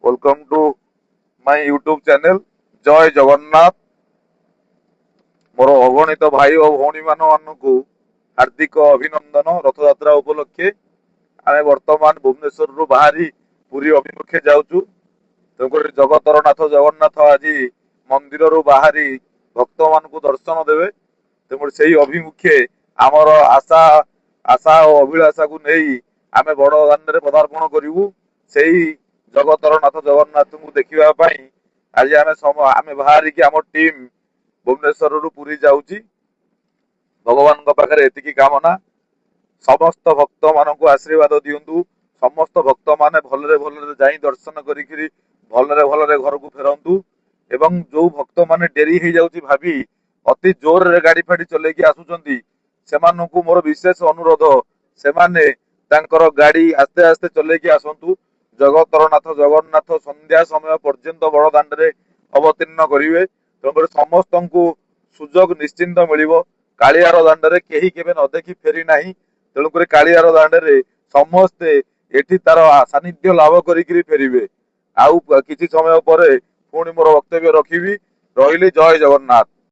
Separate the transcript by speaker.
Speaker 1: Welcome to my YouTube channel. ଜୟ ଜଗନ୍ନାଥ। ମୋର ଅଗଣିତ ଭାଇ ଓ ଭଉଣୀ ମାନଙ୍କୁ ହାର୍ଦ୍ଦିକ ଅଭିନନ୍ଦନ ରଥଯାତ୍ରା ଉପଲକ୍ଷେ। ଆମେ ବର୍ତ୍ତମାନ ଭୁବନେଶ୍ୱରରୁ ବାହାରି ପୁରୀ ଅଭିମୁଖେ ଯାଉଛୁ। ତେଣୁକରି ଜଗତର ନାଥ ଜଗନ୍ନାଥ ଆଜି ମନ୍ଦିରରୁ ବାହାରି ଭକ୍ତମାନଙ୍କୁ ଦର୍ଶନ ଦେବେ। ତେଣୁକରି ସେଇ ଅଭିମୁଖେ ଆମର ଆଶା ଓ ଅଭିଳାଷାକୁ ନେଇ ଆମେ ବଡ଼ ଦାଣ୍ଡରେ ପଦାର୍ପଣ କରିବୁ। ସେଇ ଜଗତର ନାଥ ଜଗନ୍ନାଥଙ୍କୁ ଦେଖିବା ପାଇଁ ଆଜି ଆମେ ବାହାରିକି ଆମ ଟିମ୍ ଭୁବନେଶ୍ୱରରୁ ପୁରୀ ଯାଉଛି। ଭଗବାନଙ୍କ ପାଖରେ ଏତିକି କାମନା, ସମସ୍ତ ଭକ୍ତ ମାନଙ୍କୁ ଆଶୀର୍ବାଦ ଦିଅନ୍ତୁ। ସମସ୍ତ ଭକ୍ତ ମାନେ ଭଲରେ ଭଲରେ ଯାଇ ଦର୍ଶନ କରିକିରି ଭଲରେ ଭଲରେ ଘରକୁ ଫେରନ୍ତୁ। ଏବଂ ଯୋଉ ଭକ୍ତ ମାନେ ଡେରି ହେଇଯାଉଛି ଭାବି ଅତି ଜୋରରେ ଗାଡି ଫାଡି ଚଲେଇକି ଆସୁଛନ୍ତି, ସେମାନଙ୍କୁ ମୋର ବିଶେଷ ଅନୁରୋଧ, ସେମାନେ ତାଙ୍କର ଗାଡି ଆସ୍ତେ ଆସ୍ତେ ଚଲେଇକି ଆସନ୍ତୁ। ଜଗତର ନାଥ ଜଗନ୍ନାଥ ସନ୍ଧ୍ୟା ସମୟ ପର୍ଯ୍ୟନ୍ତ ବଡ ଦାଣ୍ଡରେ ଅବତୀର୍ଣ୍ଣ କରିବେ। ତେଣୁକରି ସମସ୍ତଙ୍କୁ ସୁଯୋଗ ନିଶ୍ଚିନ୍ତ ମିଳିବ। କାଳିଆର ଦାଣ୍ଡରେ କେହି କେବେ ନ ଦେଖି ଫେରି ନାହିଁ। ତେଣୁକରି କାଳିଆର ଦାଣ୍ଡରେ ସମସ୍ତେ ଏଠି ତାର ସାନ୍ନିଧ୍ୟ ଲାଭ କରିକିରି ଫେରିବେ। ଆଉ କିଛି ସମୟ ପରେ ପୁଣି ମୋର ବକ୍ତବ୍ୟ ରଖିବି। ରହିଲି, ଜୟ ଜଗନ୍ନାଥ।